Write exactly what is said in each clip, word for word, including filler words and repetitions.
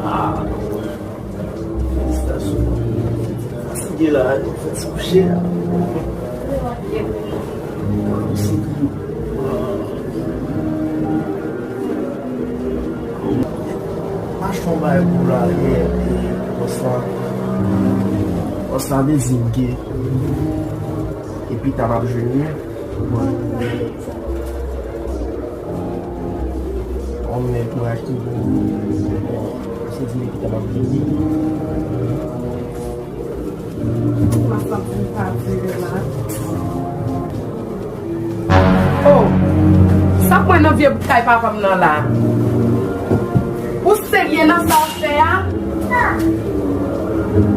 Ah, felisitasyon. Fatige la, fèt sou kouche a. M achte yon bagay pou la yè, e bòs la, bòs la te di m ke epi ta m ap jwenn li. Bon. Yon nèg mwen achte pou se di epi ta m ap jwenn li. Mwen santi m pa dire la. Oh, sa k mwen nan vye bout kay papa m nan la? Ou serye nan sa w ap fè a?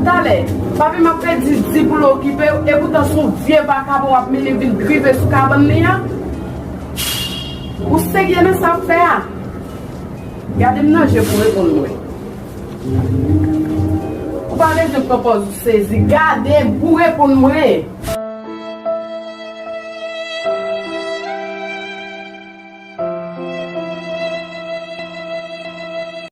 Talè, papi m ap pèdi di pou l okipe w, epoutan se yon vye vakabon w ap mennen vin drive sou kabann li an. Ou serye nan sa w ap fè a? Gade m nan je pou w reponn mwen. Ou pa bezwen pran pòz ou sezi. Gade m pou w reponn mwen.